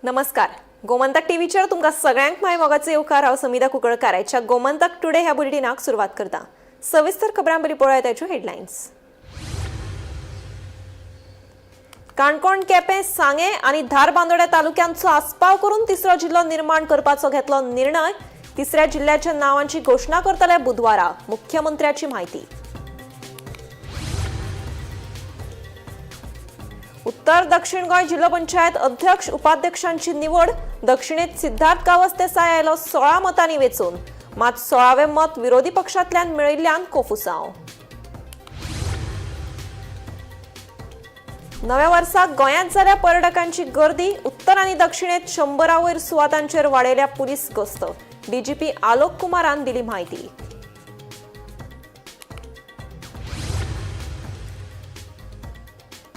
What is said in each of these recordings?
नमस्कार, गोमंतक टीव्हीचेर तुमकां सगळ्यांक माय मोगाचो येवकार. हांव समिता कुंकळकार. आयच्या गोमंतक टुडे ह्या बुलेटिनाक सुरवात करता. सविस्तर खबरां पयलीं पळोवया ताच्यो हेडलायन्स. काणकोण, केपें, सांगें आनी धारबांदोड्या तालुक्यांचो आस्पाव करून तिसरो जिल्लो निर्माण करपाचो घेतलो निर्णय. तिसऱ्या जिल्ल्याच्या नांवांची घोशणा करतले बुधवारा, मुख्यमंत्र्याची माहिती. उत्तर दक्षिण गोंय जिल्हो पंचायत अध्यक्ष उपाध्यक्षांची निवड. दक्षिणेत सिद्धार्थ गांवस देसाय आयलो 16 मतांनी वेंचून, मात 16वें मत विरोधी पक्षांतल्यान मेळिल्ल्यान कोफुसांव. नव्या वर्साक गोंयांत जाल्या पर्यटकांची गर्दी. उत्तर आनी दक्षिणेत 100 वयर सुवातांचेर वाडयल्या पुलीस गस्त. डीजीपी आलोक कुमारान दिली म्हायती.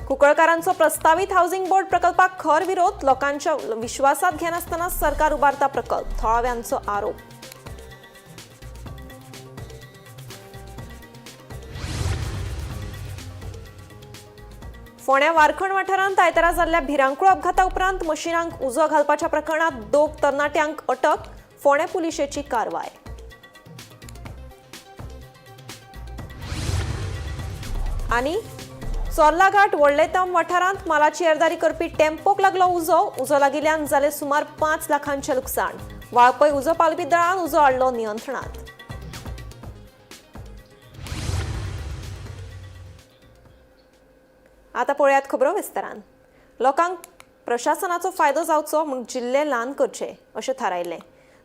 कुंकळकारांचो प्रस्तावीत हाऊसिंग बोर्ड प्रकल्पाक खर विरोध. लोकांच्या विश्वासात घेनासतना सरकार उबारता प्रकल्प, थळाव्यांचो आरोप. फोंड्या वारखंड वाठारांत आयतारा जाल्ल्या भिरांकूळ अपघाता उपरांत मशिनांक उजो घालपाच्या प्रकरणात दोग तरणाट्यांक अटक. फोंड्या पुलिशेची कारवाय. आनी चोर्लाघाट व्हडलेतम वाठारांत मालाची येरादारी करपी टेम्पोक लागलो उजो. उजो लागिल्ल्यान जालें सुमार 5 लाखांचें लुकसाण. वाळपय उजो पालवी दळान उजो हाडलो नियंत्रणात. आता पळयात खबरो विस्तारान. लोकांक प्रशासनाचो फायदो जावचो म्हूण जिल्ले ल्हान करचे अशें थारायलें.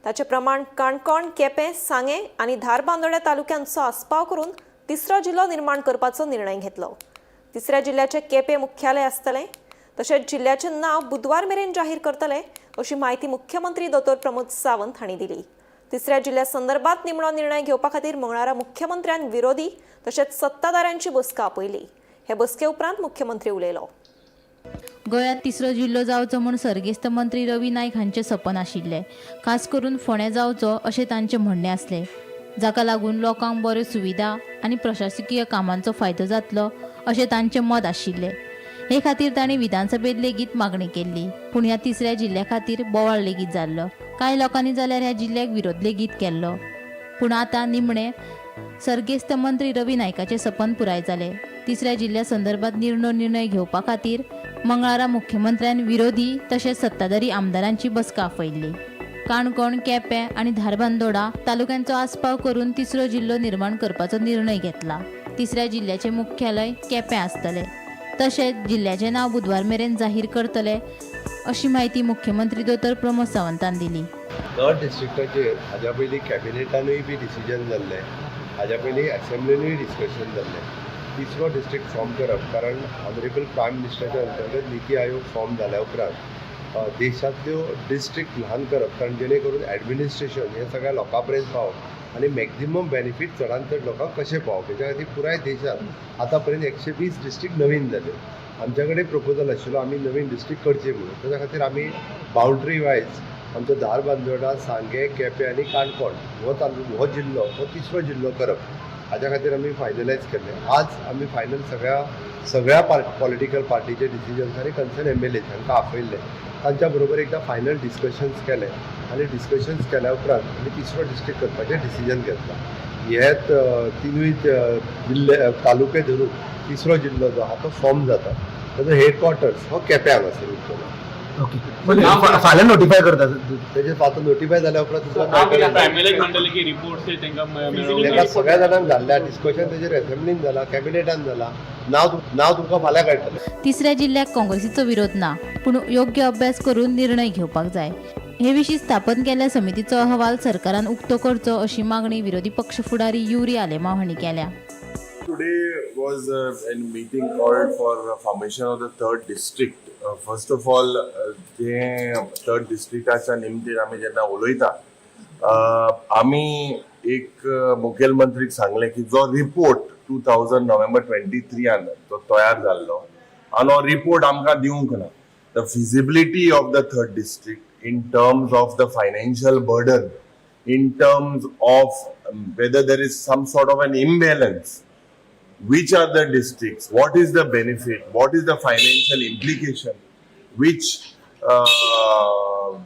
ताचे प्रमाण काणकोण, केपें, सांगें आनी धारबांदोड्या तालुक्यांचो आस्पाव करून तिसरो जिल्लो निर्माण करपाचो निर्णय घेतलो. तिसऱ्या जिल्ल्याचें केपें मुख्यालय आसतलें. तशेंच जिल्ल्याचें नांव बुधवार मेरेन जाहीर करतले, अशी म्हायती मुख्यमंत्री दोतोर प्रमोद सावंत हांणी दिली. तिसऱ्या जिल्ल्या संदर्भात निमणो निर्णय घेवपा खातीर मंगळारा मुख्यमंत्र्यान विरोधी तशेंच सत्ताधाऱ्यांची बसका आपयली. हे बसके उपरांत मुख्यमंत्री उलयलो. गोंयांत तिसरो जिल्लो जावचो म्हूण सर्गेस्त मंत्री रवी नायक हांचें सपन आशिल्लें. खास करून फोंडें जावचो अशें तांचें म्हणणें आसलें, जाका लागून लोकांक बऱ्यो सुविधा आनी प्रशासकीय कामांचो फायदो जातलो अशें तांचें मत आशिल्लें. हे खातीर तांणी विधानसभेत लेगीत मागणी केल्ली. पूण ह्या तिसऱ्या जिल्ल्या खातीर बोवाळ लेगीत जाल्लो. कांय लोकांनी जाल्यार ह्या जिल्ल्याक विरोध लेगीत केल्लो. पूण आतां निमणें सर्गेस्त मंत्री रवी नायकाचें सपन पुराय जालें. तिसऱ्या जिल्ल्या संदर्भात निर्णय घेवपा खातीर मंगळारा मुख्यमंत्र्यान विरोधी तशेंच सत्ताधारी आमदारांची बसका आपयल्ली. काणकोण, केपें आनी धारबांदोडा तालुक्यांचो आस्पाव करून तिसरो जिल्लो निर्माण करपाचो निर्णय घेतला. तिसऱ्या जिल्ल्याचें मुख्यालय केपें आसतलें. तशेंच जिल्ल्याचें नांव बुधवार मेरेन जाहीर करतले, अशी म्हायती मुख्यमंत्री दोतोर प्रमोद सावंतान दिली. थर्ड डिस्ट्रिक्टाचेर हाज्या पयलीं कॅबिनेटानूय बी डिसिजन जाल्लें, हाज्या पयलीं एसेंब्लिनूय डिस्कशन जाल्लें. तिसरो डिस्ट्रिक्ट फॉर्म करप, कारण ऑनरेबल प्रायम मिनिस्टराच्या अंतर्गत निती आयोग फॉर्म जाल्या उपरांत देशांतल्यो डिस्ट्रिक्ट ल्हान करप, कारण जेणे करून एडमिनिस्ट्रेशन हें सगळ्या लोकां पर्यंत पावप आनी मॅक्झिमम बेनिफीट चडांत चड लोकांक कशें पावप, हेच्या खातीर पुराय देशांत आतां पर्यंत 120 डिस्ट्रिक्ट नवीन जाले. आमच्या कडेन प्रपोजल आशिल्लो आमी नवीन डिस्ट्रिक्ट करचे म्हणून. ताच्या खातीर आमी बावंड्री वायज आमचो धारबांदोडा, सांगें, केपें आनी काणकोण हो तालुको, हो जिल्लो, हो तिसरो जिल्लो करप, हाज्या खातीर आमी फायनलायज केल्लें. आज आमी फायनल सगळ्या सगळ्या पॉलिटिकल पार्टीचे डिसिजन्स आनी कन्सर्न एमएलए हांकां आपयल्ले. तांच्या बरोबर एकदां फायनल डिस्कशन्स केले आनी डिस्कशन्स केल्या उपरांत आमी तिसरो डिस्ट्रिक्ट करपाचें डिसिजन घेतलां. हे तिनूय जिल्ले, तालुके धरून तिसरो जिल्लो जो आहा तो फॉर्म जाता. ताजो हेडक्वॉर्टर्स हो केप्यां हांगासर उरतलो. ओके, फाल्यां नोटिफाय करता. तेजे आतां नोटिफाय जाल्या उपरांत तुमकां कळटलें. एमएलए म्हणटले की रिपोर्ट्स तांकां मेळोंक. ताका सगळ्या जाणांक जाल्ल्या डिस्कशन, तेजेर असेंब्लीन जाला, कॅबिनेटान जाला. नांव तुमकां फाल्यां कळटलें. तिसऱ्या जिल्ल्याक काँग्रेसीचो विरोध ना, पूण योग्य अभ्यास करून निर्णय घेवपाक जाय. हे विशीं स्थापन केल्ल्या समितीचो अहवाल सरकारान उक्तो करचो, अशी मागणी विरोधी पक्ष फुडारी युरी आलेमाव हांणी केल्या. Today was a meeting called for formation of the third district. First of all, जे थर्ड डिस्ट्रिक्टाच्या निमतीन आमी जेन्ना उलयता, आमी एक मुखेलमंत्रीक सांगलें की जो रिपोर्ट 2000 नोव्हेंबर 23आन तो तयार जाल्लो आनी हो रिपोर्ट आमकां दिवंक ना. The feasibility of the third district in terms of the financial burden, in terms of whether there is some sort of an imbalance, which are the districts, what is the benefit, what is the financial implication, which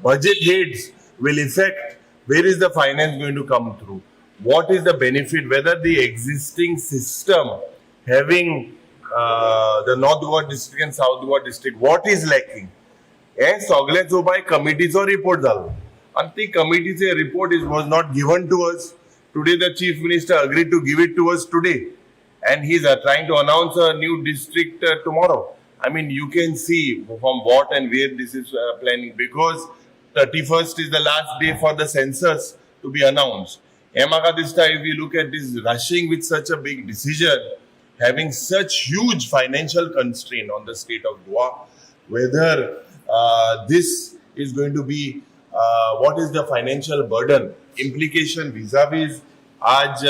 budget heads will affect where is the finance going to come through, what is the benefit, whether the existing system having the North Goa district and South Goa district, what is lacking. हे सगळे चोवपाक कमिटीचो report जालो आनी ती कमिटीचे report is was not given to us today. The chief minister agree to give it to us today and he is trying to announce a new district tomorrow. I mean, you can see from what and where this is planning, because 31st is the last day for the census to be announced. हे म्हाका दिसता, if you look at this rushing with such a big decision, having such huge financial constraint on the state of Goa, whether this is going to be what is the financial burden implication vis-a-vis आज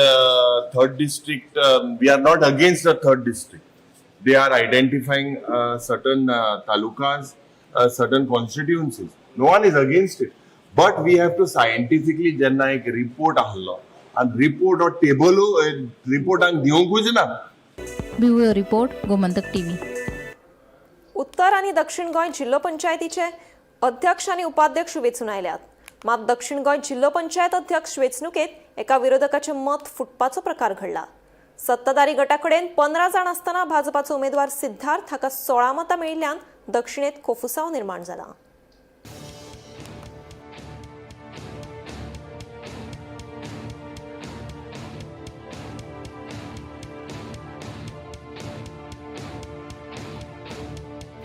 third district. We are not against the third district. They are identifying certain talukas, certain constituencies. No one is against it, but we have to scientifically जेन्ना एक report आहलो आनी report हो table रिपोर्टांक दिवंकूच ना. Bureau report, Gomantak TV. उत्तर आनी दक्षिण गोंय जिल्लो पंचायतीचे अध्यक्ष आनी उपाध्यक्ष वेंचून आयल्यात. मात दक्षिण गोंय जिल्लो पंचायत अध्यक्ष वेंचणुकेत एका विरोधकाचें मत फुटपाचो प्रकार घडला. सत्ताधारी गटाकडेन 15 जाण आसतना भाजपाचो उमेदवार सिद्धार्थ हाका 16 मतां मेळिल्ल्यान दक्षिणेत कोफुसांव निर्माण जाला.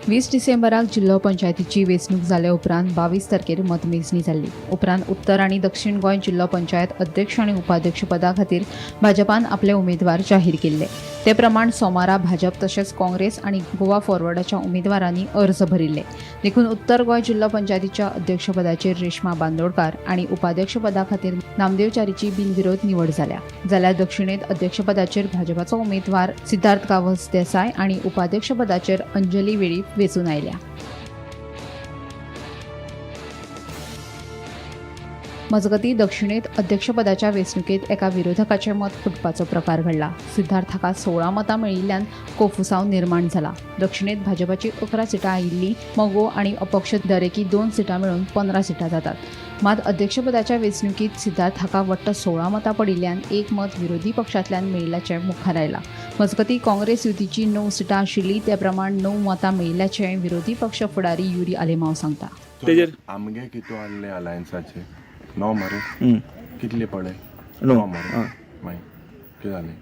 20 डिसेंबराक जिल्लो पंचायतीची वेंचणूक जाल्या उपरांत 22 तारखेर मतमेजणी जाल्ली. उपरांत उत्तर आनी दक्षिण गोंय जिल्लो पंचायत अध्यक्ष आनी उपाध्यक्ष पदा खातीर भाजपान आपले उमेदवार जाहीर केल्ले. ते प्रमाण सोमारा भाजप तशेंच काँग्रेस आनी गोवा फॉरवर्डाच्या उमेदवारांनी अर्ज भरिल्ले. देखून उत्तर गोंय जिल्लो पंचायतीच्या अध्यक्षपदाचेर रेश्मा बांदोडकार आनी उपाध्यक्षपदा खातीर नामदेवचारीची बिनविरोध निवड जाल्या. जाल्यार दक्षिणेत अध्यक्षपदाचेर भाजपाचो उमेदवार सिद्धार्थ गांवस देसाय आनी उपाध्यक्षपदाचेर अंजली वेळीप वेंचून आयल्या. मजगतीं, दक्षिणेत अध्यक्षपदाच्या वेंचणुकेत एका विरोधकाचें मत फुटपाचो प्रकार घडला. सिद्धार्थ हाका 16 मतां मेळिल्ल्यान कोफुसांव निर्माण जाला. दक्षिणेत भाजपाची 11 सिटां आयिल्ली. मगो आनी अपक्ष दरेकी 2 सिटां मेळून 15 सिटां जातात. मात अध्यक्षपदाच्या वेंचणुकेत सिद्धार्थ हाका वट्ट 16 मतां पडिल्ल्यान एक मत विरोधी पक्षांतल्यान मेळिल्ल्याचें मुखार आयलां. मजगतीं, काँग्रेस युतीची 9 सिटां आशिल्ली. ते प्रमाण 9 मतां मेळिल्ल्याचें विरोधी पक्ष फुडारी युरी आलेमांव सांगता. तेजेर आमगे कितू आहले अलायन्साचे णव मरे, कितले पडले? णव. णव मरे. मागीर कितें जालें?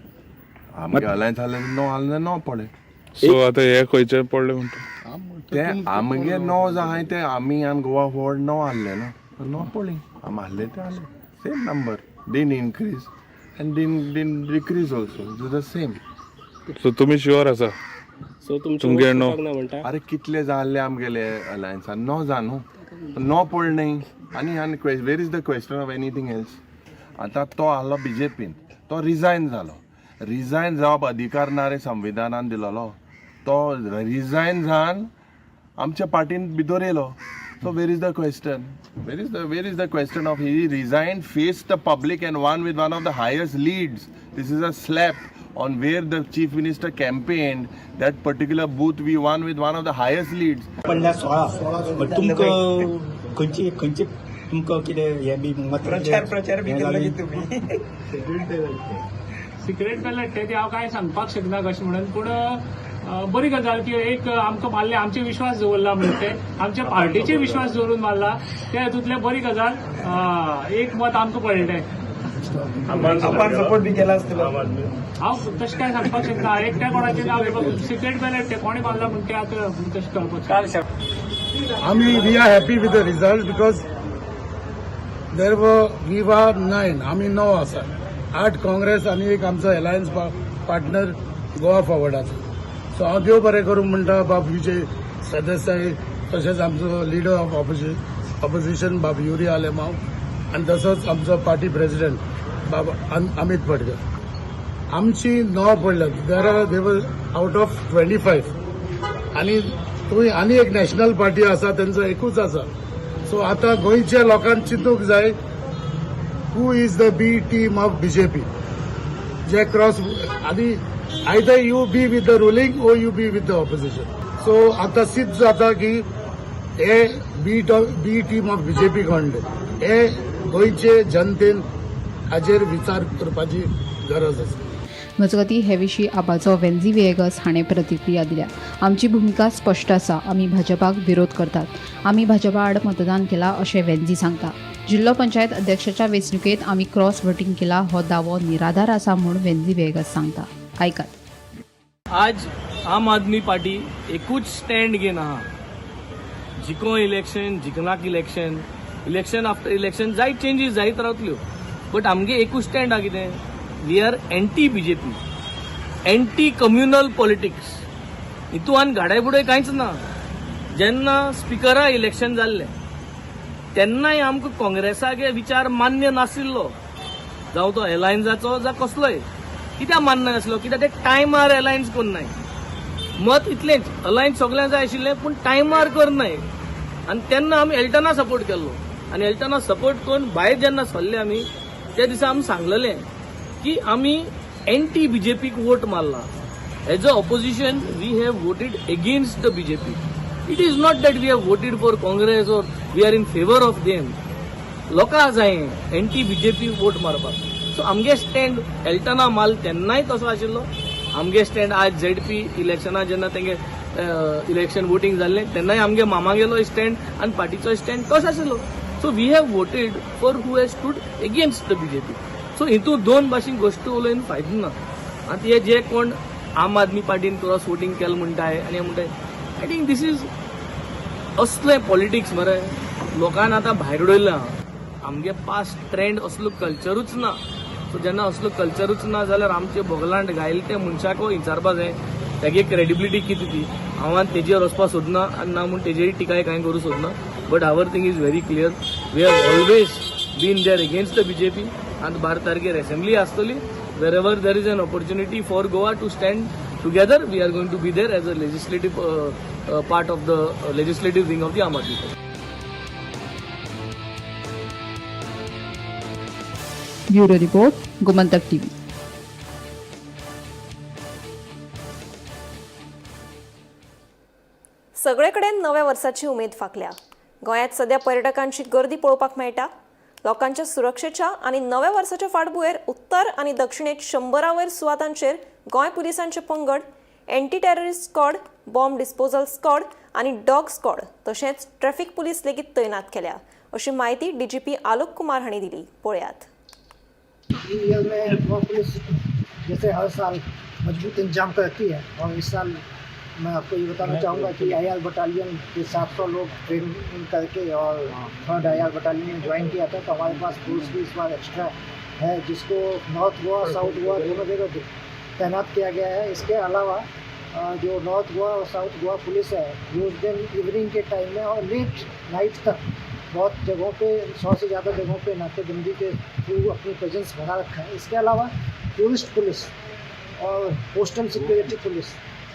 आमगे अलायन्स आहले 9 आहले, 9 पडले. सो आता हे खंयचे पडले म्हणटा? ते आमगे 9 जाय, ते आमी आनी गोवा फॉरवर्ड 9 आहले न्हू, 9 पडली. आमी आहले ते आहले same number, didn't increase and didn't decrease also, it the same. So तुमी शुअर आसा? सो तुमचे तुमगे णव. ना म्हणटा. अरे, कितले जाय आहले आमगेले अलायन्सान? 9 जाण न्हू, 9 पडले न्ही. आनी आनी where is the question of anything else? आतां तो आहलो बीजेपीन, तो रिजायन जालो. रिजायन जावप अधिकार ना रे, संविधानान दिलोलो. तो रिजायन जावन आमच्या पार्टीन भितर येयलो. So where is the question? Where is the question of he resign, face the public and won with one of the highest leads? This is a slap on where the chief minister campaigned. That particular booth we won with one of the highest leads. पडल्या 16. But तुमकां खंयची खंयची तुमकां कितें हें बी मत प्रचार प्रचार बी तुमी सिक्रेट बॅलेट ते हांव कांय सांगपाक शकना कशें म्हणून, पूण बरी गजाल की एक आमकां मारले, आमचे विश्वास दवरला म्हणून, ते आमच्या पार्टीचे विश्वास दवरून मारला. त्या हितूंतले बरी गजाल, एक मत आमकां पडलें. सपोर्ट बी केला आसतलो. हांव तशें कांय सांगपाक शकना. एकट्या कोणाचें नांव घेवपाक, सिक्रेट बॅलेट ते कोणी मारला म्हण ते आतां तशें कळपाक शकना. आमी we are happy with the result because there we were 9, आमी 9 आसा. 8 काँग्रेस आनी एक आमचो एलायन्स पार्टनर गोवा फॉरवर्ड आसा. सो हांव देव बरें करूं म्हणटा बाब विजय सरदेसाय, तशेंच आमचो लिडर ऑफ ऑपोजिशन बाब युरी आलेमाव आनी तसोच आमचो पार्टी प्रेसिडेंट बाब अमित पटकर. आमची 9 पडल्यात. There are they were out of 25 आनी थंय आनी एक नॅशनल पार्टी आसा, तेंचो एकूच आसा. सो आतां गोंयच्या लोकांक चिंतूंक जाय, who is the B team of BJP J cross आनी either you be with the ruling or you be with the opposition. So आतां सिद्ध जाता की हे B team of BJP कोण ते हे गोंयचे जनतेन हाजेर विचार करपाची गरज आसा. मजगतीं, हे विशीं आबाचो वेन्झी व्हिएगस हाणें प्रतिक्रिया दिल्या. आमची भुमिका स्पश्ट आसा. आमी भाजपाक विरोध करतात. आमी भाजपा आड मतदान केलां, अशें वेन्झी सांगता. जिल्लो पंचायत अध्यक्षाच्या वेंचणुकेंत आमी क्रॉस वोटींग केला हो दावो निराधार आसा म्हूण वेन्झी व्हिएगस सांगता. आयकात. आज आम आदमी पार्टी एकूच स्टँड घेवन आहा. जिको इलेक्शन, जिखनाक इलेक्शन, इलेक्शन आफ्टर इलेक्शन जायत चेंजीस जायत रावतल्यो, बट आमगे एकूच स्टँड आहा. कितें? We are anti BJP, anti communal politics. हितून घाडाय बुडाय कांयच ना. जेन्ना स्पिकरा इलेक्शन जाल्लें तेन्नाय आमकां काँग्रेसागे विचार मान्य नाशिल्लो, जावं तो एलायन्साचो जावं कसलोय. कित्याक मान्य नासलो? कित्याक ते टायमार अलायन्स करनाय. मत इतलेंच, अलायन्स सगल्यांक जाय आशिल्लें, पूण टायमार करनाय. आनी तेन्ना आमी एल्टना सपोर्ट केल्लो आनी एल्टना सपोर्ट करून भायर जेन्ना सरले आमी, त्या दिसा आमी सांगलेलें की आमी एंटी बीजेपीक वोट मारला. As a opposition, we have voted against the BJP. It is not that we have voted for Congress or we are in favour of them. लोकां जाय एंटी बीजेपी वोट मारपाक. सो आमगे stand एल्टना माल तेन्नाय तसो आशिल्लो. आमगे स्टँड आज झेडपी इलेक्शना जेन्ना तेंगे इलेक्शन वोटींग जाल्लें तेन्नाय आमगे मामागेलो स्टँड आनी पार्टीचो स्टँड तोच आशिल्लो. So we have voted for who has stood against the BJP. So हितून दोन भाशेन गोश्ट उलोवन फायदो ना. आतां हे जे कोण आम आदमी पार्टीन क्रॉस वोटींग केलें म्हणटाय आनी हे म्हणटाय, I think this is असलें पॉलिटिक्स मरे लोकांनी आतां भायर उडयलां. आमगे पास्ट ट्रेंड असलो कल्चरूच ना. सो जेन्ना असलो कल्चरूच ना जाल्यार आमचे बगलांट घायल ते मनशाक विचारपा जाय तेगे क्रेडिबिलिटी कितें ती. हांव आनी तेजेर वचपा सोदना आनी ना म्हूण तेजेरय टिकाय कांय करूं सोदना, but our thing is very clear. We have always been there against the BJP. आनी 12 तारखेर एसेंब्ली आसतली. Wherever there is an opportunity for Goa to stand together, we are going to be there as a legislative part of the legislative wing of the Aam Aadmi Party. Bureau report, Gomantak TV. सगळे कडेन नव्या वर्साची उमेद फांकल्या. गोंयांत सध्या पर्यटकांची गर्दी पळोवपाक मेळटा. लोकांच्या सुरक्षेच्या आनी नव्या वर्साच्या फाटभुंयेर उत्तर आनी दक्षिणेत 100 वयर सुवातांचेर गोंय पुलिसांचे पंगड, anti terrorist squad, bomb disposal squad आनी डॉग स्क्वॉड तशेंच ट्रॅफिक पुलीस लेगीत तैनात केल्या, अशी म्हायती डीजीपी आलोक कुमार हांणी दिली. पळयात. ईयर में गोवा पुलिस जैसे हर साल मजबूत इंतजाम करती है और इस साल मैं आपको ये बताना चाहूँगा कि आईआर बटालियन के 700 लोग ट्रेनिंग करके और थर्ड आईआर बटालियन में ज्वाइन किया था, तो हमारे पास फोर्स भी इस बार एक्स्ट्रा है, जिसको नॉर्थ गोवा, साउथ गोवा दोनों जगह तैनात किया गया है. इसके अलावा जो नॉर्थ गोवा और साउथ गोवा पुलिस है, वो उस दिन इवनिंग के टाइम में और लेट नाइट तक बहुत जगहों पे, 100 से ज़्यादा जगहों पे नाकेबंदी के थ्रू अपनी प्रेजेंस बना रखा है. इसके अलावा टूरिस्ट पुलिस और कोस्टल सिक्योरिटी पुलिस,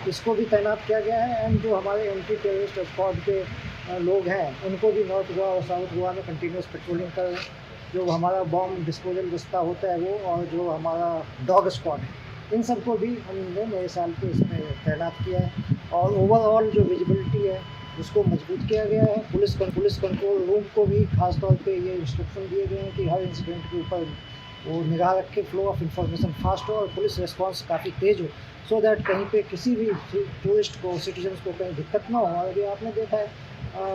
इसको भी तैनात किया गया है. एंड जो हमारे एंटी टेररिस्ट स्क्वाड के लोग हैं, उनको भी नॉर्थ गोवा और साउथ गोवा में कंटिन्यूस पेट्रोलिंग कर रहे हैं. जो हमारा बॉम्ब डिस्पोजल दस्ता होता है वो और जो हमारा डॉग स्क्वाड है, इन सबको भी हमने नए साल के इसमें तैनात किया है और ओवरऑल जो विजिबिलिटी है उसको मजबूत किया गया है. पुलिस पुलिस कंट्रोल रूम को भी खास तौर पे ये इंस्ट्रक्शन दिए गए हैं कि हर इंसिडेंट के ऊपर वो निगाह रखे, फ्लो ऑफ इंफॉर्मेशन फास्ट हो और पुलिस रिस्पॉन्स काफ़ी तेज़ हो, सो that कहीं पे किसी भी टूरिस्ट को, सिटीजन्स को कहीं दिक्कत ना हो. और अभी आपने देखा है,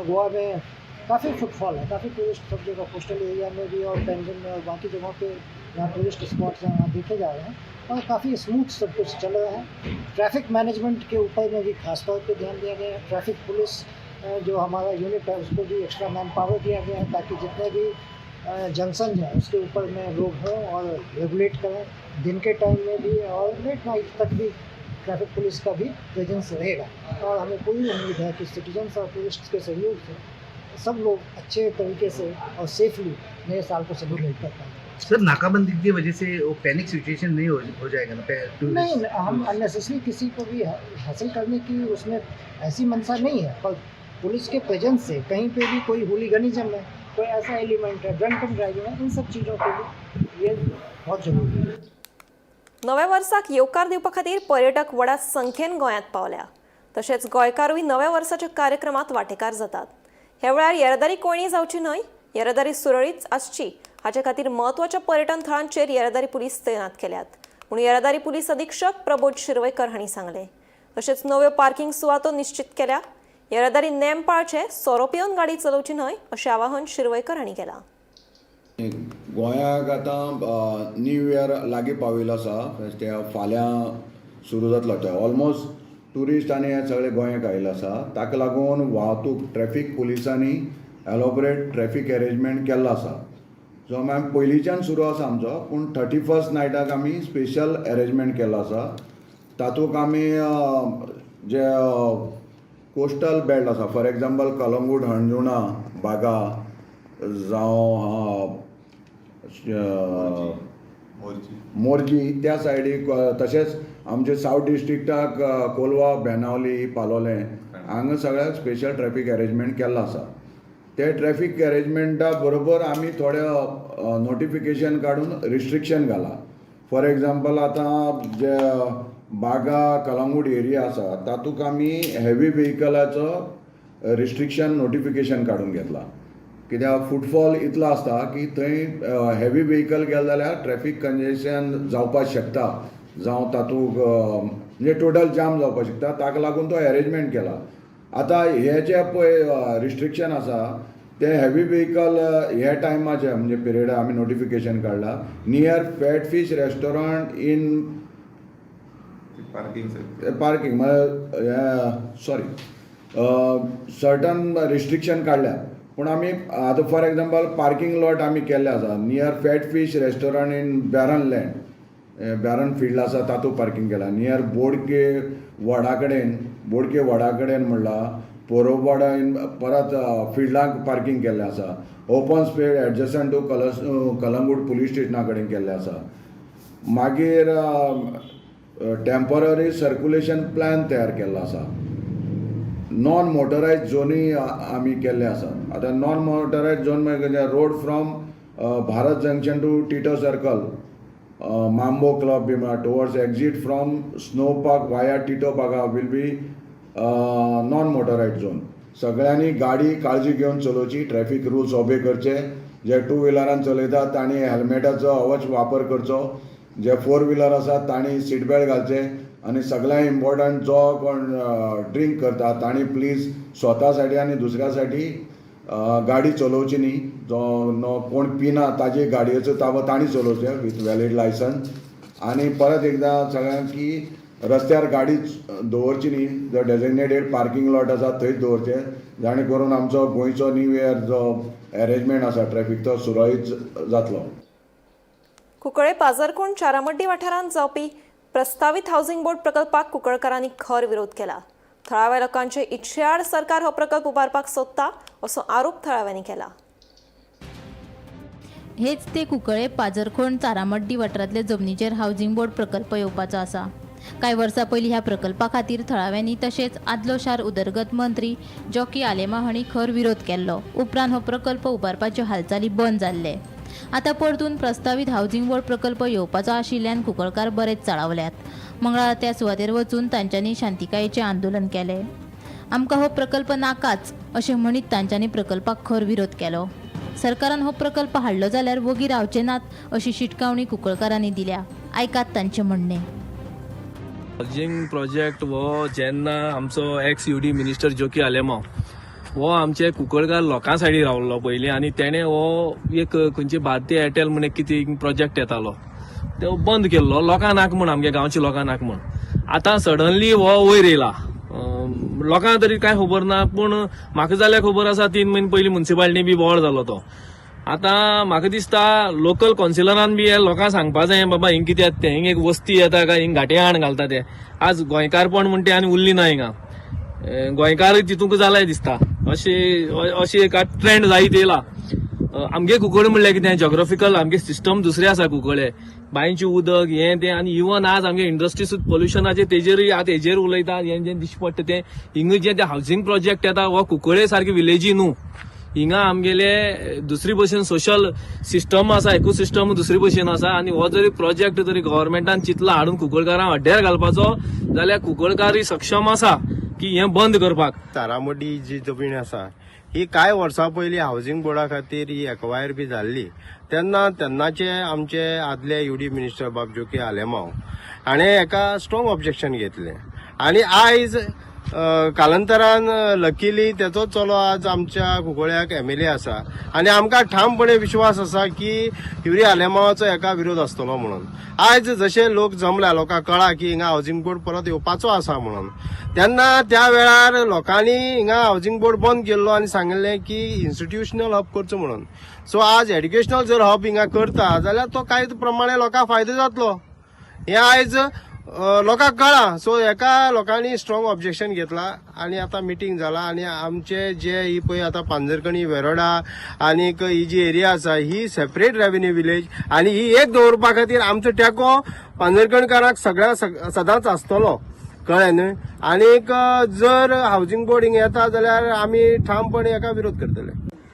गोवा में काफ़ी फुटफॉल है, काफ़ी टूरिस्ट सब जगह, कोस्टल एरिया में भी और पेंजिम में और बाकी जगहों पे जहाँ टूरिस्ट स्पॉट्स हैं वहाँ देखे जा रहे हैं और काफ़ी स्मूथ सब कुछ चल रहा है. ट्रैफिक मैनेजमेंट के ऊपर में भी खास तौर पे ध्यान दिया गया है. ट्रैफिक पुलिस जो हमारा यूनिट है, उसको भी एक्स्ट्रा मैन पावर दिया गया है ताकि जितने भी जंक्शन हैं उसके ऊपर में लोग हों और रेगुलेट करें. दिन के टाइम में भी और लेट नाइट तक भी ट्रैफिक पुलिस का भी प्रेजेंस रहेगा और हमें पूरी उम्मीद है कि सिटीजन्स और टूरिस्ट के सहयोग से सब लोग अच्छे तरीके से और सेफली नए साल को सेलिब्रेट कर पाएंगे. सर, नाकाबंदी की वजह से वो पैनिक सिचुएशन नहीं हो जाएगा ना tourist? नहीं, हम अननेसेसरी किसी को भी हैसल करने की उसमें ऐसी मंशा नहीं है, पर पुलिस के प्रेजेंस से कहीं पे भी कोई हुलीगनिज्म है, कोई ऐसा एलिमेंट है, ड्रंक एंड ड्राइविंग है, इन सब चीज़ों के लिए ये बहुत ज़रूरी है. नव्या वर्साक येवकार दिवपा खातीर पर्यटक व्हडा संख्येन गोंयांत पावल्या. तशेंच गोंयकारूय नव्या वर्साच्या कार्यक्रमात वांटेकार जातात. ह्या वेळार येरादारी कोंयडी जावची न्हय, येरादारी सुरळीत आसची हाचे खातीर म्हत्वाच्या पर्यटन थळांचेर येरादारी पुलीस तैनात केल्यात म्हूण येरादारी पुलीस अधीक्षक प्रबोध शिरवयकर हांणी सांगलें. तशेंच नव्यो पार्किंग सुवातो निश्चित केल्या. येरादारी नेम पाळचे, सोरो पिवन गाडी चलोवची न्हय अशें आवाहन शिरवयकर हांणी केलां. गोंयाक आतां न्यू इयर लागीं पाविल्लो आसा. ते फाल्यां सुरू जातलो. ते ऑलमोस्ट ट्युरिस्ट आनी हे सगळे गोंयाक आयिल्ले आसा. ताका लागून वाहतूक ट्रॅफीक पुलिसांनी एलोबरेट ट्रॅफीक अरेंजमेंट केल्लो आसा, जो मागीर पयलींच्यान सुरू आसा आमचो. पूण 31st नायटाक आमी स्पेशल अरेंजमेंट केल्लो आसा. तातूंत आमी जे कोस्टल बेल्ट आसा, फॉर एग्जाम्पल कलंगूट, हणजुणा, बागा जावं मोरजी त्या सायडीक, तशेंच आमचे सावथ डिस्ट्रिक्टाक कोलवा, बेनावली, पालोलें हांगा सगळ्याक स्पेशल ट्रॅफीक अरेंजमेंट केल्लो आसा. ते ट्रॅफीक अरेंजमेंटा बरोबर आमी थोडे नोटिफिकेशन काडून रिस्ट्रिक्शन घाला. फॉर एग्जाम्पल, आतां जे बागा, कलंगूट एरिया आसा, तातूंत आमी हेवी वेहिकलाचो रिस्ट्रिक्शन नोटिफिकेशन काडून घेतला, कित्याक फुटफॉल इतलो आसता की थंय हेवी वेहिकल गेले जाल्यार ट्रॅफीक कंजेशन जावपाक शकता, जावं तातूंत म्हणजे टोटल जाम जावपाक शकता. ताका लागून तो अरेंजमेंट केला. आतां हे जे पळय रिस्ट्रिक्शन आसा, ते हेवी वेहिकल ह्या टायमाचे म्हणजे पिरियड आमी नोटिफिकेशन काडला, near Fat Fish restaurant in parking. Parking, sorry, certain restriction काडल्या. पूण आमी आतां फॉर एग्जाम्पल पार्किंग लॉट आमी केल्ले आसा near Fat Fish restaurant in barren land, barren field आसा, तातूंत पार्किंग केला. नियर बोडके वडा कडेन, बोडके वडा कडेन म्हणला पोरोबाडा इन परत फिल्डाक पार्किंग केल्लें आसा. Open space adjacent to कलस कलंगूट police स्टेशना कडेन केल्लें आसा. मागीर टेम्पररी सर्क्युलेशन प्लॅन तयार केल्लो आसा. नॉन मोटरायज झोनी आमी केल्ले आसा. आतां नॉन मोटरायज झोन म्हणजे road from Bharat junction to Tito circle, Mambo club बी म्हळ्यार towards exit from Snow Park via Tito Baga will be non motorised zone. सगळ्यांनी गाडी काळजी घेवन चलोवची, ट्रॅफीक रुल्स ओबे करचे. जे टू व्हिलरान चलयतात तांणी हेल्मेटाचो अवश्य वापर करचो. जे फोर व्हिलर आसात तांणी सीट बेल्ट घालचे. आनी सगळ्यांत इम्पॉर्टंट, जो कोण ड्रिंक करता तांणी प्लीज स्वता साठी आनी दुसऱ्या साठी गाडी चलोवची न्ही. जो कोण पिना ताजे गाडयेचो ताबो तांणी चलोवचें विथ व्हॅलीड लायसन्स. आनी परत एकदां सगळ्यांक की रस्त्यार गाडी दवरची न्ही. जो डेजिग्नेटेड पार्किंग लॉट आसा थंयच दवरचें, जाणे करून आमचो गोंयचो न्यू इयर जो अरेंजमेंट आसा ट्रॅफीक तो सुरळीत जातलो. कुंकळे पाजरकोण चारामड्डी वाठारांत जावपी प्रस्तावीत हावसिंग बोर्ड प्रकल्पाक कुंकळकारांनी खर विरोध केला. थळाव्या लोकांचे इच्छेआड सरकार हो प्रकल्प उबारपाक सोदता असो आरोप थळाव्यांनी केला. हेच ते कुंकळे पाजरखोण चारामड्डी वाठारांतले जमनीचेर हावसिंग बोर्ड प्रकल्प येवपाचो आसा. कांय वर्सां पयलीं ह्या प्रकल्पा खातीर थळाव्यांनी तशेंच आदलो शार उदरगत मंत्री जॉकी आलेमा हांणी खर विरोध केल्लो. उपरांत हो प्रकल्प उबारपाच्यो हालचाली बंद जाल्ले. आतां परतून प्रस्तावीत हावसिंग बोर्ड प्रकल्प येवपाचो आशिल्ल्यान कुंकळकार बरेच चाळवल्यात. मंगळारा त्या सुवातेर वचून तांच्यांनी शांतिकायेचें आंदोलन केलें. आमकां हो प्रकल्प नाकाच अशें म्हणीत तांच्यांनी प्रकल्पाक खर विरोध केलो. सरकारान हो प्रकल्प हाडलो जाल्यार वोगी रावचे नात अशी शिटकावणी कुंकळकारांनी दिल्या. आयकात तांचें म्हणणें. हावजींग प्रोजेक्ट हो जेन्ना आमचो एक्स यूडी मिनिस्टर जोकी आलेमाव हो आमचे कुंकळकार लोकां सायडी रावल्लो पयलीं आनी तेणे हो एक खंयची भारतीय एअरटेल म्हण एक कितें प्रोजेक्ट येतालो तो बंद केल्लो, लोकां नाक म्हण, आमगे गांवच्या लोकां नाक म्हण. आतां सडनली हो वयर येयला. लोकांक तरी कांय खबर ना, पूण म्हाका जाल्यार खबर आसा, 3 म्हयने पयलीं मुन्सिपालिटी बी बोवाळ जालो तो. आतां म्हाका दिसता लोकल कौन्सिलरान बी हे लोकांक सांगपा जाय, बाबा हिंग कितें येता तें, हिंग एक वस्ती येता काय हिंग घाटे हाण घालता ते. आज गोंयकारपण म्हणटे आनी उरली ना हिंगा. गोंयकारय तितूंक जालाय दिसता. अशी अशी एक ट्रेंड जायत येयला. आमगे कुंकळे म्हणल्यार कितें, जॉग्राफिकल आमगे सिस्टम दुसरे आसा. कुंकळे बांयचें उदक हें तें आनी इवन आज आमगे इंडस्ट्री सुद्दां पोल्युशनाचेर तेजेरूय आतां हेजेर उलयता. हें जें दिश्टी पडटा तें हिंगा जें तें हावसिंग प्रोजेक्ट येता हो कुंकळे सारके विलेजी न्हू. हिंगा आमगेले दुसरी भशेन सोशल सिस्टम आसा, इकोसिस्टम दुसरी भशेन आसा. आनी हो जरी प्रोजेक्ट जरी गव्हर्मेंटान चिंतला हाडून कुंकळकारांक हड्ड्यार घालपाचो जाल्यार कुंकळकारय सक्षम आसा की हें बंद करपाक. तारामडी जी जमीन आसा ही कांय वर्सां पयलीं हावजींग बोर्डा खातीर ही एक्वायर बी जाल्ली तेन्ना तेन्नाचे आमचे आदले युडी मिनिस्टर बाब जोकी आलेमाव हाणें हेका स्ट्रॉंग ऑब्जेक्शन घेतलें आनी आयज कालांतरान लकीली तेचोच चलो आज आमच्या कुंकळ्याक एमएलए आसा आनी आमकां ठामपणे विश्वास आसा की युरी आलेमावाचो हेका विरोध आसतलो म्हणून. आयज जशे लोक जमल्या, लोकांक कळ्ळा की हिंगा हावजींग बोर्ड परत येवपाचो आसा म्हणून, तेन्ना त्या वेळार लोकांनी हिंगा हावजींग बोर्ड बंद केल्लो आनी सांगिल्लें की इन्स्टिट्युशनल हब करचो म्हणून. सो आज एड्युकेशनल जर हब हिंगा करता जाल्यार तो कांय प्रमाणे लोकांक फायदो जातलो हें आयज लोकांक कळ्ळां. सो हेका लोकांनी स्ट्रॉंग ऑब्जेक्शन घेतला आनी आतां मिटींग जाला आनी आमचे जे ही पळय आतां पांजरकणी, वेरोडा आनीक ही जी एरिया आसा ही सेपरेट रेव्हेन्यू विलेज आनी ही एक दवरपा खातीर आमचो टेको पांजरकणकारांक सगळ्या सदांच आसतलो, कळ्ळें न्हय. आनीक जर हावजींग बोर्ड हिंगा येता जाल्यार आमी ठामपणे हेका विरोध करतले.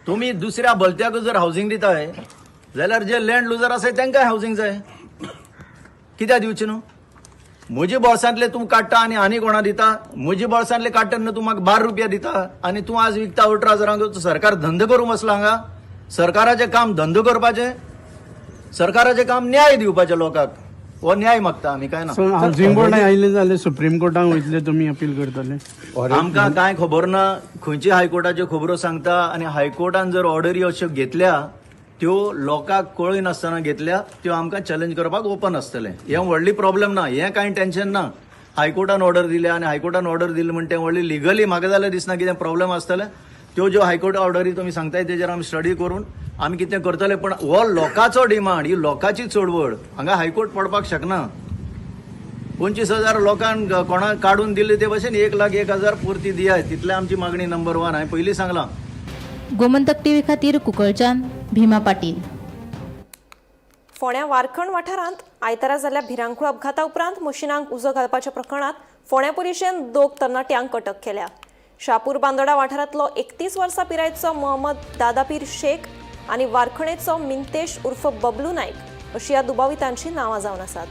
तुमी दुसऱ्या भलत्याक जर हावजींग दिताय जाल्यार जे लँड लुजर आसाय तांकां हावजींग जाय, कित्याक दिवचें न्हू? म्हजे बोल्सांतले तूं काडटा आनी आनी कोणा दिता? म्हजे बोल्सांतले काडटा न्हू, तूं म्हाका 12 रुपया दिता आनी तूं आज विकता 18 हजारांक. सरकार धंदो करूंक बसला हांगा. सरकाराचें काम धंदो करपाचें, सरकाराचें काम न्याय दिवपाचें लोकांक. हो न्याय मागता आमी, काय ना. हावजींग बोर्ड आयले जाल्यार सुप्रीम कोर्टाक वयतले तुमी अपील करतले? आमकां कांय खबर ना खंयची हायकोर्टाच्यो खबरो सांगता आनी हायकोर्टान जर ऑर्डरी अश्यो घेतल्या त्यो लोकांक कळयनासतना घेतल्या त्यो आमकां चॅलेंज करपाक ओपन आसतलें. हें व्हडली प्रॉब्लेम ना, हें कांय टेन्शन ना. हायकोर्टान ऑर्डर दिल्या आनी हायकोर्टान ऑर्डर दिली म्हण तें व्हडली लिगली म्हाका जाल्यार दिसना कितें प्रॉब्लेम आसतलें. त्यो ज्यो हायकोर्ट ऑर्डरी तुमी सांगताय तेजेर आमी स्टडी करून आमी कितें करतले. पण हो लोकांचो डिमांड, ही लोकांची चळवळ, हांगा हायकोर्ट पडपाक शकना. 25,000 लोकांक कोणाक काडून दिले ते भशेन 1,01,000 पुरती दियाय, तितले आमची मागणी नंबर 1. हांवें पयलीं सांगलां. गोमंतक टीव्ही खातीर कुंकळच्यान भीमा पाटील. फोंड्या वारखंड वाठारांत आयतारा जाल्ल्या भिरांकूळ अपघाता उपरांत मशिनांक उजो घालपाच्या प्रकरणात फोंड्या पुलिशेन 2 तरणाट्यांक अटक केल्या. शापूर बांदोडा वाठारांतलो 31 वर्सां पिरायेचो मोहम्मद दादापीर शेख आनी वारखणेचो मिंतेश उर्फ बबलू नायक अशी ह्या दुबावितांची नांवां जावन आसात.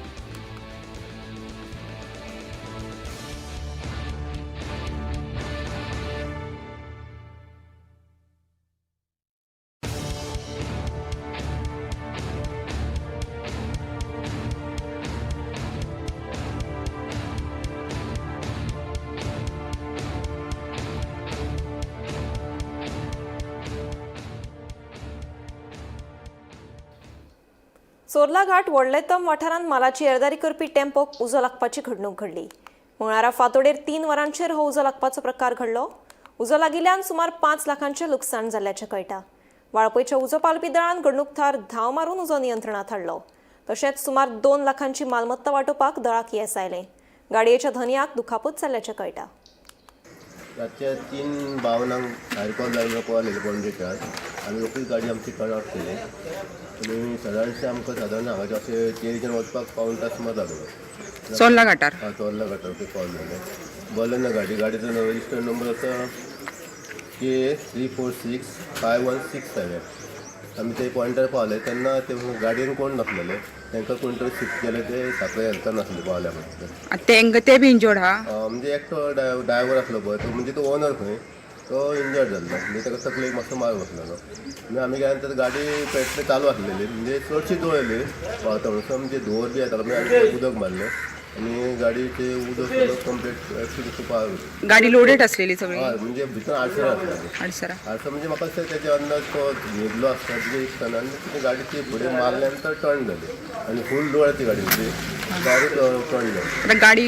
चोर्ला घाट व्हडलेतम वाठारांत मालाची येरादारी करपी टेम्पोक उजो लागपाची घडणूक घडली. मंगळारा फांतोडेर 3 वरांचेर हो उजो लागपाचो प्रकार घडलो. उजो लागिल्ल्यान सुमार 5 लाखांचें लुकसाण जाल्ल्याचें कळटा. वाळपयच्या उजो पालपी दळान घडणूक थळार धांव मारून उजो नियंत्रणांत हाडलो. तशेंच सुमार 2 लाखांची मालमत्ता वाटोवपाक दळाक येस आयलें. गाडयेच्या धनयाक दुखापत जाल्ल्याचें कळटा. रातचे 3:52 फायर कॉल जालो, कॉल येयलो पणजेच्यान. आमी रोखडीच गाडी आमची टर्न आवट केली आनी सादारणशें आमकां सादारण हांगाचे अशें तेरीच्यान वचपाक 0.75 तास सुमार जालो. चोर्ला घाटार? हय, चोर्ला घाटार ते कॉल जालें. बरलें ना गाडी, गाडीचो रजिस्टर्ड नंबर आसा K 3465167. आमी ते पॉयंटार पावले तेन्ना ते गाडयेन कोण नासलेले, तांकां कोण तरी शिफ्ट केले, ते साखळे हेल्थान नासले पावल्या म्हणटा. ते बी इंजर्ड हा? म्हणजे एकटो ड्रायव्हर आसलो पळय तो, म्हणजे तो ओनर खंय, तो इंजर्ड जाल्लो, म्हणजे ताका तकलेक मातसो मार बसलेलो. म्हणजे आमी गेल्या नंतर गाडी पेट्रोल चालू आसलेली, म्हणजे चडशी जळयली पावता म्हणसर, म्हणजे धुंवर बी येतालो, म्हणजे आमी उदक मारलें आनी गाडीचे उदक कंप्लीट पावल. गाडी लोडेड आसलेली सगळी? हय, म्हणजे भितर आडसरां आसलेली. आडसरां. आडसर म्हणजे म्हाका दिसता तेजे अंदाज तो न्हिदलो आसता म्हणजे दिसतना, आनी ती गाडी ती फुडें मारल्या नंतर टर्न जाली आनी फूल डोळ्या ती गाडी होती, डायरेक्ट टर्न जाली. आता गाडी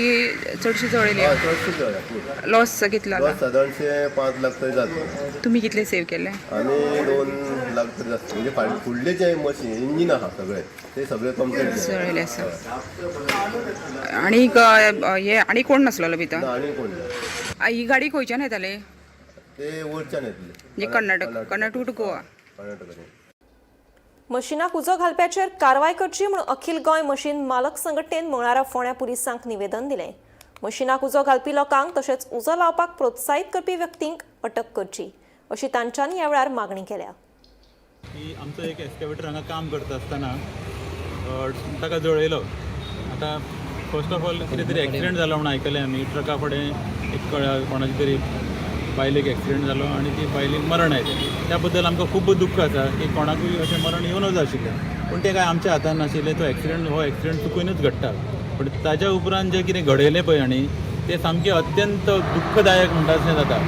चडशी जळयली? हय, चडशी जळ्या फूल. लॉस कितलो? लॉस सादारणशे 5 लाख तरी जातलो. तुमी कितले सेव केले? आमी 2 लाख तरी जातले. म्हणजे फुडले जे मशीन इंजीन आहा सगळे ते सगळे कंप्लीट जळयले आसा. आनी हे आनी कोण नासलेलो भितर? आनी कोण ना. ही गाडी खंयच्यान येताली? ते वयरच्यान येतले, म्हणजे कर्नाटक, कर्नाटक टू गोवा. कर्नाटकान. मशिनाक उजो घालप्याचेर कारवाय करची म्हूण अखिल गोंय मशीन मालक संघटनेन मंगळारा फोंड्या पुलिसांक निवेदन दिलें. मशिनाक उजो घालपी लोकांक तशेंच उजो लावपाक प्रोत्साहीत करपी व्यक्तींक अटक करची अशी तांच्यांनी ह्या वेळार मागणी केल्या. की आमचो एक एक्सकॅवेटर हांगा काम करता आसतना ताका जळयलो. आतां फर्स्ट ऑफ ऑल कितें तरी एक्सिडंट जालो म्हणून आयकलें आमी. ट्रका फुडें एक कोणाची तरी बायलेक एक्सिडंट जालो आनी ती बायलेक मरण आयलें. त्या बद्दल आमकां खूब दुख्ख आसा की कोणाकूय अशें मरण येवनच जाय आशिल्लें, पूण तें काय आमच्या हातान नाशिल्लें. तो एक्सिडंट हो एक्सिडंट चुकूनच घडटा, पूण ताज्या उपरांत जें कितें घडयलें पळय आनी तें सामकें अत्यंत दुख्खदायक म्हणटा अशें जाता.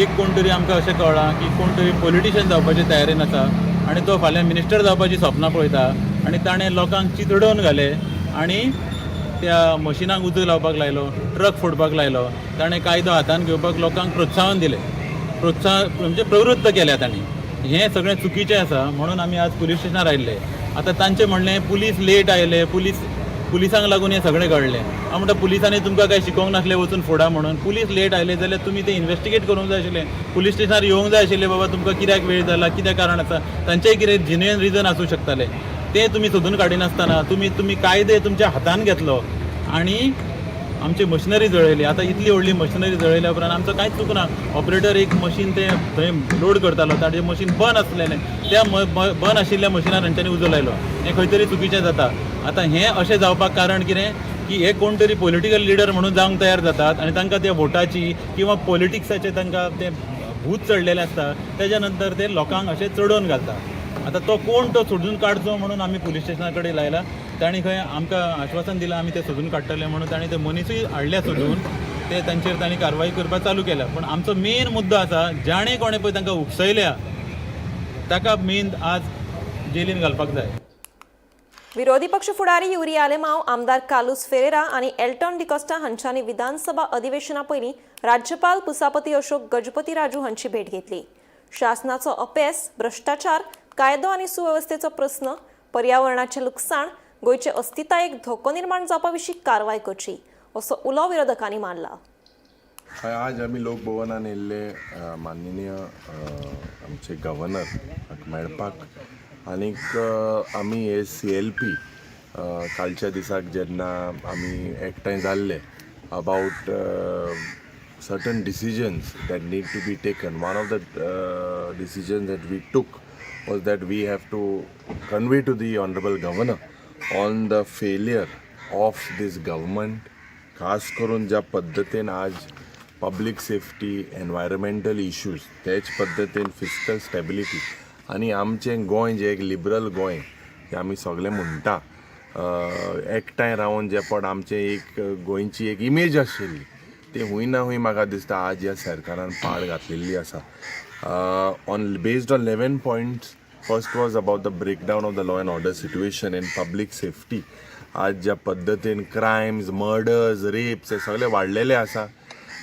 एक कोण तरी आमकां अशें कळ्ळां की कोण तरी पॉलिटिशियन जावपाचे तयारेन आसा आनी तो फाल्यां मिनिस्टर जावपाची सपनां पळयता आनी ताणें लोकांक चिथडोवन घाले आनी त्या मशिनाक उजो लावपाक लायलो, ट्रक फोडपाक लायलो. ताणें कायदो हातान घेवपाक लोकांक प्रोत्साहन दिलें, प्रोत्साहन म्हणजे प्रवृत्त केल्या तांणी. हें सगळें चुकीचें आसा म्हणून आमी आज पुलीस स्टेशनार आयिल्ले. आतां तांचें म्हणणें पुलीस लेट आयले, पुलिसांक लागून हें सगळें घडलें. हांव म्हणटा पुलिसांनी तुमकां कांय शिकोवंक नासलें वचून फोडा म्हणून. पुलीस लेट आयले जाल्यार तुमी तें इन्वेस्टिगेट करूंक जाय आशिल्लें, पुलीस स्टेशनार येवंक जाय आशिल्लें, बाबा तुमकां कित्याक वेळ जाला, कित्याक कारण आसा, तांचेय कितें जेन्युइन रिजन आसूं शकतालें. तें तुमी सोदून काडिनासतना तुमी कायदे तुमच्या हातान घेतलो आनी आमची मशिनरी जळयली. आतां इतली व्हडली मशिनरी जळयल्या उपरांत आमचो कांयच चूक ना. ऑपरेटर एक मशीन ते थंय लोड करतालो, ताजें मशीन बंद आसलेलें, त्या बंद आशिल्ल्या मशिनार तांच्यांनी उजो लायलो. हें खंय तरी चुकीचें जाता. आतां हें अशें जावपाक कारण कितें की हे कोण तरी पॉलिटिकल लिडर म्हणून जावंक तयार जातात आनी तांकां त्या वोटाची किंवा पॉलिटिक्साचें तांकां तें भूत चडलेलें आसता. तेज्या नंतर ते लोकांक अशें चडोवन घालता. आतां तो कोण तो सोदून काडचो म्हणून आमी पुलीस स्टेशना कडेन लायला. तांणी खंय आमकां आश्वासन दिलां आमी ते सोदून काडटले म्हणून. तांणी ते मनिसूय हाडल्या सोदून, ते तांचेर तांणी कारवाई करपाक चालू केल्या. पूण आमचो मेन मुद्दो आसा जाणें कोणें पळय तांकां उकसयल्या ताका मेन आज जेलीन घालपाक जाय. विरोधी पक्ष फुडारी युरी आलेमाव, आमदार कार्लुस फेरेरा आनी एल्टन डिकॉस्टा हांच्यांनी विधानसभा अधिवेशना पयलीं राज्यपाल पुसापती अशोक गजपती राजू हांची भेट घेतली. शासनाचो अपेस, भ्रश्टाचार, कायदो आनी सुवेवस्थेचो प्रस्न, पर्यावरणाचें लुकसाण, गोंयचे अस्तितायेक धोको निर्माण जावपा विशीं कारवाय करची असो उलो विरोधकांनी मारला. आज आमी लोकभवनान येयल्ले माननीय आमचे गव्हर्नर मेळपाक आनीक आमी हे CLP कालच्या दिसाक जेन्ना आमी एकठांय जाल्ले about certain decisions that need to be taken. One of the decisions that we took was that we have to convey to the Honorable Governor on the failure of this government, खास करून ज्या पद्दतीन आज public safety, environmental issues, तेच पद्दतीन fiscal stability आनी आमचें गोंय जें एक लिबरल गोंय जें आमी सगळे म्हणटा एकठांय रावन जे पड आमचें एक गोंयची एक इमेज आशिल्ली ती हूंय ना हूंय म्हाका दिसता आज ह्या सरकारान पाड घातलेली आसा. On based on 11 points, first was about the breakdown of the law and order situation and public safety. आज ज्या पद्दतीन क्रायम्स, मर्डर्स, रेप्स हे सगळे वाडलेले आसा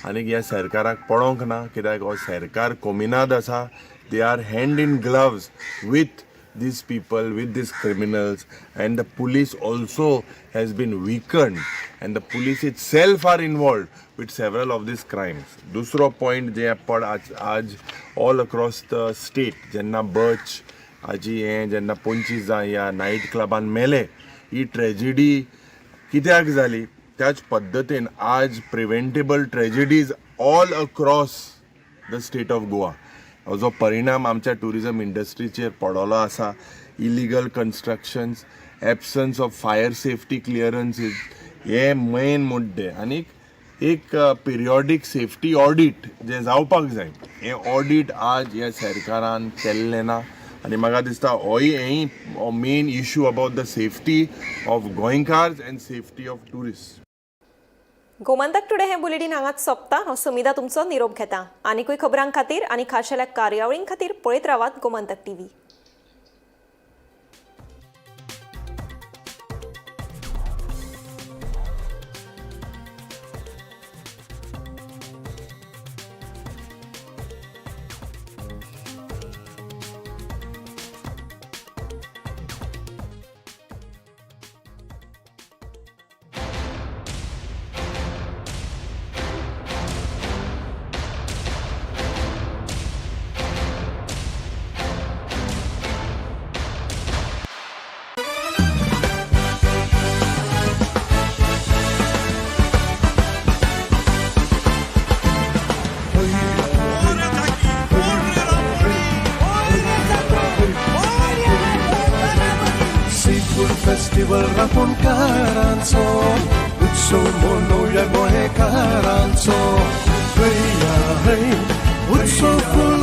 आनी ह्या सरकाराक पळोवंक ना, कित्याक हो सरकार कोमिनाद आसा. They are hand in gloves with these people, with these criminals, and the police also has been weakened and the police itself are involved with several of these crimes. दुसरो पॉयंट जे पड आज आज ऑल अक्रॉस the state जेन्ना बर्च हाजी हें जेन्ना 25 जाण ह्या नायट क्लबान मेले, ही ट्रेजिडी कित्याक जाली, त्याच पद्दतीन आज preventable tragedies all across the state of Goa जो परिणाम आमच्या ट्युरिजम इंडस्ट्रीचेर पडलो आसा. Illegal constructions, absence of fire safety clearances हे मेन मुद्दे आनीक एक पिरियोडीक सेफ्टी ऑडीट जें जावपाक जाय हें ऑडीट आज ह्या सरकारान केल्लें ना आनी म्हाका दिसता होय हेंय main issue about the safety of गोंयकार्स and safety of tourist. Gomantak today हें बुलेटीन हांगाच सोंपता. हांव सुमिधा तुमचो निरोप घेता. आनीकूय खबरां खातीर आनी खाशेल्या कार्यावळीं खातीर पळयत रावात गोमंतक टीव्ही. फेस्टिवल रांपोणकारांचो उत्सव मनोवया गोंयकारांचो. हया हय. उत्सव फुलो.